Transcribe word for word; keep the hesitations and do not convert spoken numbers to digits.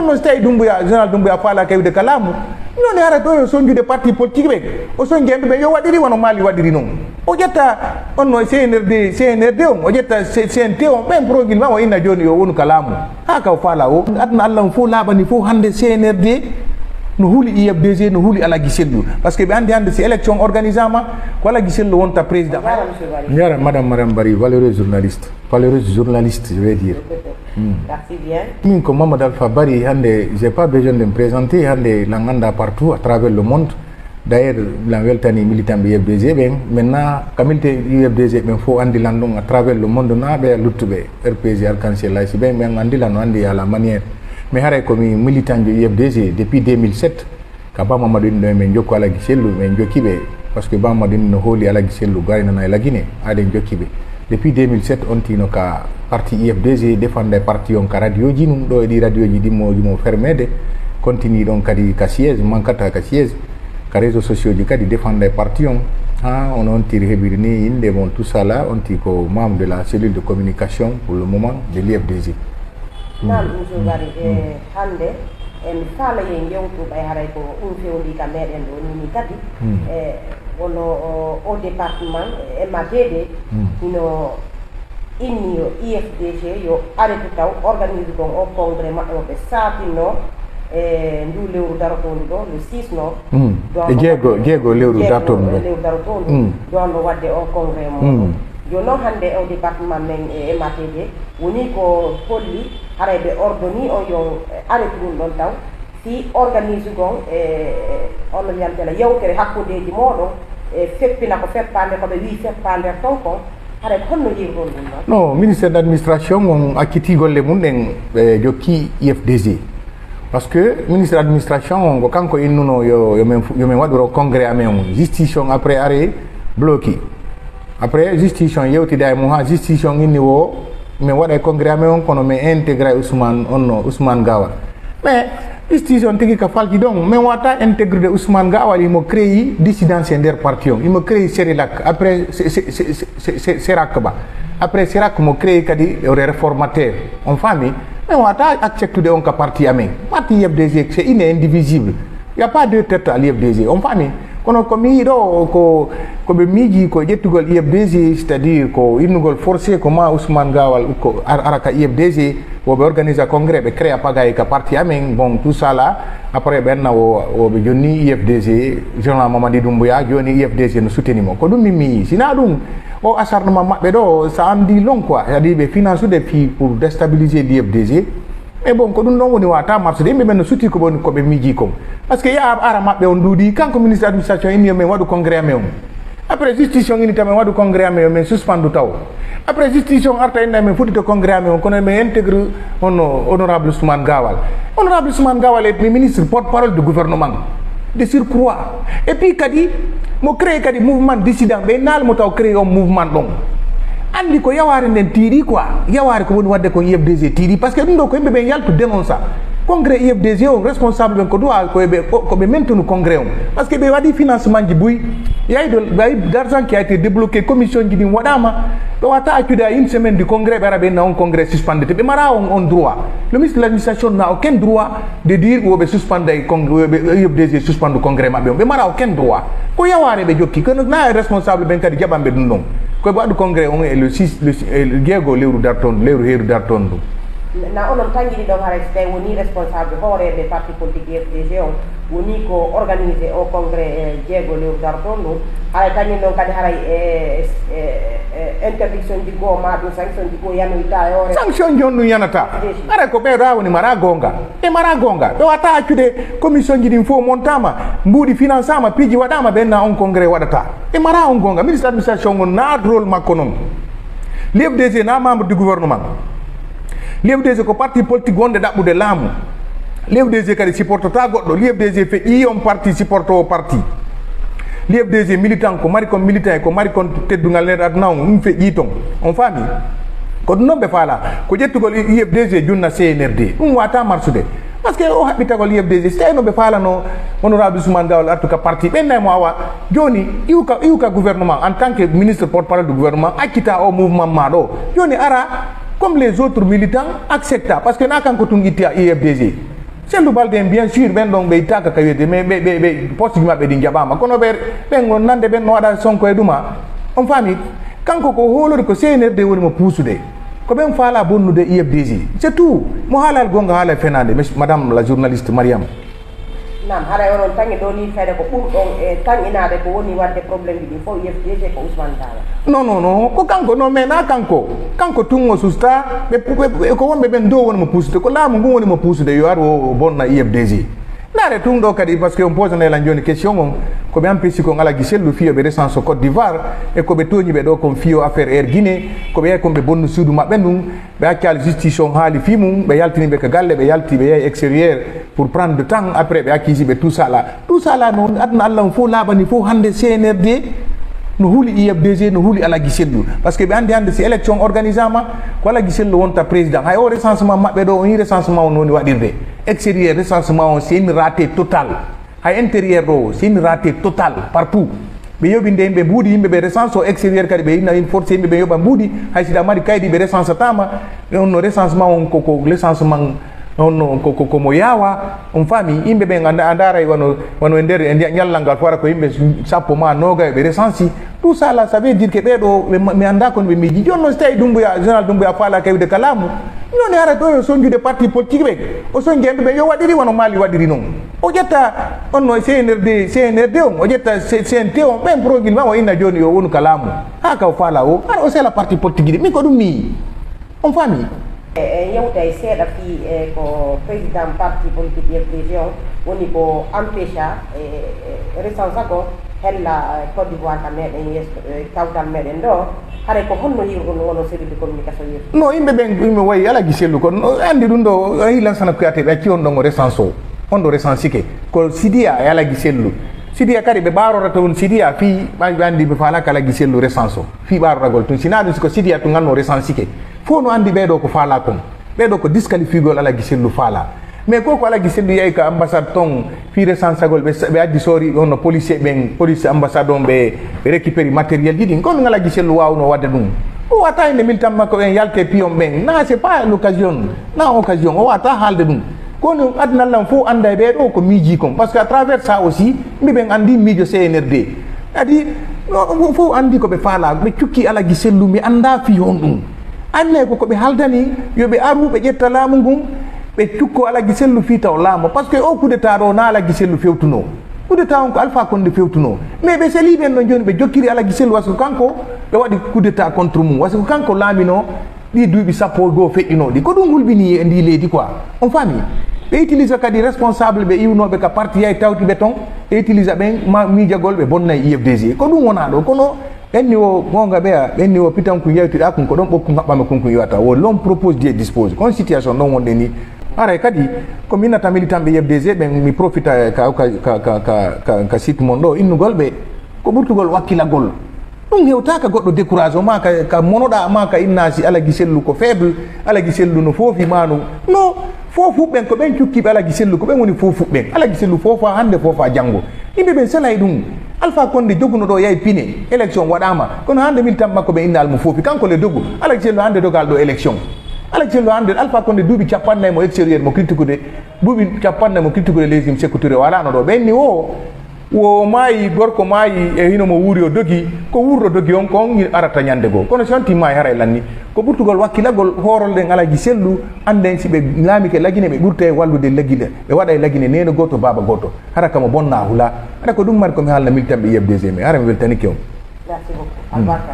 No si tawi Dumbuya, Général Dumbuya faalaaka iwde ka laamu, non e hara ɗo yo sonjude parti politique ɓe, o sonji hemɓe ɓe yo waɗiri wano Mali waɗiri non. O ƴetta on no C N R D, C N R D on, o ƴetta C-, C N T on, ɓen projet ma o inna jooni yo wonu ka laamu. Haa ka o faala o. Aduna Allah on fof laaɓani fof hannde C N R D no huli I F D G, no huli Alaji Sellu. Parce que ɓe anndi hannde si élection organisama, ko Alaji Sellu wonta président. Voilà, monsieur Barry. Njara, Madame Mariam Barry, valeureuse journaliste. Valeureuse journaliste, je vais dire. Hmm. Merci bien. Min ko Mamadou Alpha Barry, hannde, j'ai pas besoin de me présenter, hannde, lan annda partout à travers le monde. D'ailleurs, lan weltani militant ɓe U F D G ɓen. Maintenant, ka militant U F D G ɓen fof anndi lan ɗon à travers le monde, na ɓe luttuɓe, R P G, Arc-en-Ciel, A I C ɓen, ɓen anndi lan, no anndi à la manière. Mais haray ko mi militant jo U F D G depuis deux mille sept. Ka Ba Mamadou inno men jokku Alaji Sellu, men jokki ɓe. Parce que Ba Mamadou inno hooli Alaji Sellu, gaynana e Lagine, aden jokki ɓe. Depuis deux mille sept, on tino ka parti U F D G, défendre parti on ka radioji nun, ɗo e ɗi radioji ɗimmo, ɗimmo fermede. Continue ɗon kadi ka siège, mankata ka siège, ka réseaux sociaux ji kadi défendre parti on. Ha, on, on tiri heɓiri ni, inde mon tout ça là, on ti ko membre de la cellule de communication pour le moment de l'U F D G. Naam, monsieur Barry, e hannde en faalay en yewtu ɓay haray ko ɗum fewndii ka meɗen ɗo nii, nii kadi. E wono o, o département, e M A T D, hino inni yo U F D G yo aretu taw organise kon o congrès maɓɓe mo ɓe saatinno e ndu lewru darotoondu ɗo, le six no. Mm. Ɗo E jeego, jeego lewru jeego dartoondu ɗo. lewru darotoondu. Mm. Ɗo no waɗde o congrès mo. Mm. Jooni noon hannde o département men e M A T D woni ko holli haray ɓe ordonii on yo aretu ɗum ɗon taw. Si organise kon e, e, on no wiyantela yewtere hakkundeeji mooɗon e feppina ko feppaa nder, ko ɓe wi'i feppaa nder ton kon, haray ko honno yiiruɗon ɗum ɗon? Non, ministère d'administration on accitii golle mum ɗen, ɓe jokki U F D G. Parce que ministre administration on ko kanko innuno yo, yo men fu-, yo men waɗuro congrès amen on. Justice on après ari bloqué. Après, justice on yewtida e mum, ha justice on inni wo, men waɗa e congrès amen on, kono men intégra e Ousmane, on no, Ousmane Gawal. Mais, justice on tigi ka falti ɗon, men wata intégrude Ousmane Gawal, imo créé dissidence e nder parti on, imo créé Sérélac, après, sé-, sé-, Sérac ba. Après, Sérac mo créé kadi réformateur, on faami, men wata acceptude on ka parti amen. Parti U F D G, c'est une indivisible. Y a pas deux têtes à l'U F D G. On faami? Kono ko mi yiɗo ko, ko ɓe miiji ko ƴettugol U F D G, c'est-à-dire ko innugol forcé ko ma Ousmane Gawal ko ar-, ara ka U F D G, wo ɓe organisa congrès, ɓe créa pagaille ka parti amen, bon, tout ça là, après ɓen na wo, wo ɓe jonni U F D G, Général Mamadi Doumbouya, joni U F D G no soutenir mo. Ko ɗum min mi yii. Sina ɗum, o acharnement maɓɓe ɗo, ça en dit long quoi. C'est-à-dire ɓe finance de fii pour déstabiliser l'U F D G. Mais bon, ko ɗum ɗon woni wata marsude. Yimɓe ɓen no suti ko ɓe, ko ɓe miiji kon. Parce que yaa ara maɓɓe on duuɗi, kanko ministre administration inni yo men waɗu congrès amen on. Après justice on inni taw men waɗu congrès amen, yo men suspendu taw. Après justice on arta inna men fuɗɗito congrès amen on, kono men intégre on honorable Ousmane Gawal. Honorable Ousmane Gawal est ministre porte-parole du gouvernement. De surcroît. Et puis kadi, mo créé kadi mouvement dissident, ɓe naal mo taw créé on mouvement ɗon. Anndi ko yawaare nden tiiɗi quoi. Yawaare ko woni waɗde kon U F D G tiiɗi. Parce que ɗum ɗo ko yimɓe ɓen yaltu dénonça. Congrès U F D G on, responsable ɓen ko duwa ko ɓe, ko ɓe maintenu congrès on. Parce que ɓe waɗi financement ji buy. Yayi ɗo, yayi d'argent qui a été débloqué, commission ji ɗin waɗama. Ɓe wata accude à une semaine du congrès, ɓe ara ɓe na on congrès suspendé. Te ɓe mara on, on droit. Le ministre de l'administration n'a aucun droit de dire wo ɓe suspenda e cong-, wo ɓe U F D G suspendu congrès maɓɓe on. Ɓe mara aucun droit. Ko yawaare ɓe jokki. Kono na e responsable ɓen kadi jaɓanɓe ɗum ɗon. Ko ɓe waɗu congrès on e le six, le si-, e le jeego lewru dartoon, lewru heeru dartoon ɗum. Na onon tanjini ɗon haray si tawi woni responsable hooreeɓe parti politique U F D G on woni ko organisé o congrès e jeego lewru dartoon ɗum. Haray kañum ɗon kadi haray e, e, e interdiction ji goo ma ɗum sanction ji goo yanoyta e hoore. Sanction ji on ɗum yanata. Haray ko ɓeeɗo woni mara goonga. Ɓe mara goonga. Ɓe wata accude commission ji ɗin fof montama, mbuuɗi financama, piiji waɗama, ɓen na on congrès waɗata. Ɓe mara on goonga. Ministre administration on na rôle makko non. L'U F D G na membre du gouvernement. L'U F D G ko parti politique wonde ɗaɓɓude laamu. L'U F D G kadi supportata goɗɗo. L'U F D G feƴƴi on parti supporto o parti. L'U F D G militant ko mari kon militant e ko mari kon teddungal nder aduna on, ɗum feƴƴi ton. On faami? Ko ɗum non ɓe faala. Ko ƴettugol U F D G junna C N R D. Ɗum wata marsude. Parce que o haɓɓitagol U F D G, si tawi no ɓe faalano honorable Ousmane Gawal artu ka parti, ɓen nay mo awa. Jooni, iwka, iwka gouvernement, en tant que ministre porte-parole du gouvernement, accita o mouvement ma ɗo. Jooni ara, comme les autres militants, accepta. Parce que na kanko tun itti a U F D G. Cellou Baldé en, bien sûr, ɓen ɗon ɓe ittaaka ka wi'ete, mais ɓe, ɓe, ɓe, poste ji maɓɓe ɗin jaɓaama. Kono ɓe, ɓen on nande ɓen no waɗa Sonko e ɗuma. On faami? Kanko ko hoolori ko C N R D woni mo puusude. Ko ɓen faalaa bonnude I F D G. C'est tout. Mo haalal gonga haala e fenaande, mes-, madame la journaliste Mariam. Naam, haray onon taŋi ɗoo nii fayda ko ɓurɗon e taŋinaade ko woni waɗde problème ji ɗin fof, I F D G ko Ousmane Talla. Non, non, non, ko kanko, non, mais na kanko. Kanko tun o susta, ɓe, ɓe, ɓe, ko wonɓe ɓen dow woni mo puusude, ko laamu ngun woni mo puusude, yo ar o, o bonna I F D G. Ndaare tun ɗoo kadi, parce que on posanay lan jooni question on, ko ɓe ampesi kon Alaji Sellu fii yo ɓe recense Côte d'Ivoire, e ko ɓe tooñi ɓe ɗoo kon fii yo affaire Air Guinée, ko ɓe yahi kon ɓe bonnu suudu maɓɓe ndun, ɓe accaali justice on haali fii mun, ɓe yaltini ɓe ka galle, ɓe yalti, ɓe yahi extérieur pour prendre de temps, après ɓe accusé ɓe tout ça là. Tout ça là, non, aduna Alla on fof laaɓani fof hannde C N R D, no huli I F D G, no huli Alaji Sellu. Parce que ɓe anndi hannde si élection organisama, ko Alaji Sellu wonta président. Hay o recensement maɓɓe ɗoo, on yi recensement on woni waɗirde. Extérieur, recensement on, c'est une raté totale. Hay intérieur ɗoo, c'est une raté totale partout. Ɓe yoɓi nde yimɓe mbuuɗi, yimɓe ɓe recense o extérieur kadi ɓe inna in forcé yimɓe ɓe yoɓa mbuuɗi, hay si ɗa mari kaydi ɓe recensataama, ɓe on no recensement on ko, ko recensement on no ko, ko, ko mo yaawa, on faami, yimɓe ɓen a nda-, a ndaaray wano, wano e nder e ña-, ñallal ngal fara ko yimɓe sappo ma noogay ɓe recense, tout ça là, ça veut dire que ɓee ɗoo ɓe ma-, mi anndaa kono ɓe miiji. Jooni non si tawi Dumbuya, général Dumbuya faalaaka iwde ka laamu, jooni hara ɗoo yo sonjude parti politique ɓen, o sonja yimɓe ɓen yo waɗiri wano Mali waɗiri non. O ƴetta on no C N R D, C N R D on, o ƴetta C-, C N T on, ɓen projet ma o inna jooni yo wonu ka laamu. Haa ka o faala o, hara o sela parti politique ɗi. Min ko ɗum mi yi'i. On faami? E, e yewta e seeɗa fii, e, ko président parti politique F D G on woni ko empêcha, e, e, recensagol hella, e, Côte d'Ivoire ka meɗen yeeso, e, kawtal meɗen ɗo. Haray ko honno yi'irɗon wonno cellule de communication yeeso? No, yimɓe ɓen, yimɓe wayi Alaji Sellu kon, no, anndi ɗum ɗo, a yi Lansana Kouyaté ɓe acci on ɗon o recense o. On ɗo recensike. Ko Sidiya e Alaji Sellu. Sidiya kadi ɓe ɓaarorata on Sidiya fii ɓa-, ɓe anndi ɓe faalaaka Alaji Sellu recense o. Fii ɓaaroragol tun. Sinaa ɗum si ko Sidiya tun anno recensike. Fof no anndi ɓee ɗoo ko faalaa kon. Ɓee ɗoo ko disqualifiegol Alaji Sellu faalaa. Mais ko ko Alaji Sellu yahi ka ambassade ton, fii recensagol, ɓe sa-, ɓe addi soori on no policier ɓen, police ambassade on, ɓe, ɓe récupéri matériel ji ɗin. Kono Alaji Sellu waawno waɗde ɗum. O wata hinde militant makko ɓen yalte piyon ɓen. Non, c'est pas l'occasion. Non, occasion. O wata haalde ɗum. Kono aduna Alla on fof annda e ɓee ɗoo ko miiji kon. Parce que à travers ça aussi, mbi ɓen anndi miijo C N R D. Kadi, no, on fof anndi ko ɓe faalaa. Ɓe cukki Alaji Sellu, mi annda fii honɗum. Anne ko, ko ɓe haldani, yo ɓe aru, ɓe ƴetta laamu ngun, ɓe cukko Alaji Sellu fii taw laamu. Parce que o coup d'État ɗoo na Alaji Sellu fewtunoo. Coup d'État on ko Alpha Condé fewtunoo. Mais ɓe selii ɓen ɗon jooni, ɓe jokkiri Alaji Sellu, parce que kanko, ɓe waɗi coup d'État contre mum. Parce que kanko laaminoo ɗii duuɓi sappo e goo feƴƴunooɗi. Ko ɗum hulɓinii e ndii leydi quoi. On faami? Ɓe utilisa kadi responsable ɓe iwnooɓe ka parti yahi tawti ɓe ton, ɓe utilisa ɓen ma miijagol ɓe bonnay I F D G. Ko ɗum wonaa ɗoo. Kono ɓenni o goonga ɓeya, ɓenni o pitanku yawtiɗaa kun, ko ɗon ɓokku ngaɓɓama kun kun iwata. Wo l'homme propose, Dieu dispose. Kon situation ɗon wonde ni. Haray kadi, ko mi innata militant ɓe I F D G ɓen, mi profita ka, ka, ka site mon ɗo, innugol ɓe, ko ɓurtugol wakkilagol. Ɗum hewtaaka goɗɗo décourage o, ma ka, ka monoɗaa, ma ka inna si Alaji Sellu ko faible, Alaji Sellu no foofi ma no. No, foofu ɓen ko ɓen cukkiiɓe Alaji Sellu, ko ɓen woni foofu ɓen. Alaji Sellu foofa hannde, foofa janngo. Yimɓe ɓen selay ɗum. Alpha Condé joguno ɗo yahi Pine, élection waɗaama. Kono hannde militant makko ɓe inna almo foofi. Kanko le dogu. Alaji Sellu hannde dogal ɗo élection. Alaji Sellu hannde, Alpha Condé duuɓi cappannayi mo extérieur mo critique de. Duuɓi cappannayi mo critique de régime Sékou Touré o alaano ɗo. Ɓenni o, wo maayi, gorko maayi e hino mo wuuri o dogi. Ko wuurɗo dogi on, ko on arata ñande goo. Kono si on timmaay haray lanni. Ko ɓurtugol wakkilagol hoorol ɗen Alaji Sellu, annden si ɓe laamike Lagine, ɓe ɓurtay wallude Lagine. Ɓe waɗay Lagine neene gooto, baaba gooto. Hara kamo bonnaa hulaa. Hara ko ɗum mari ko mi haalna militant ɓe I F D G, mais hara mi weltanike on. Merci beaucoup. Hmm. Albarka.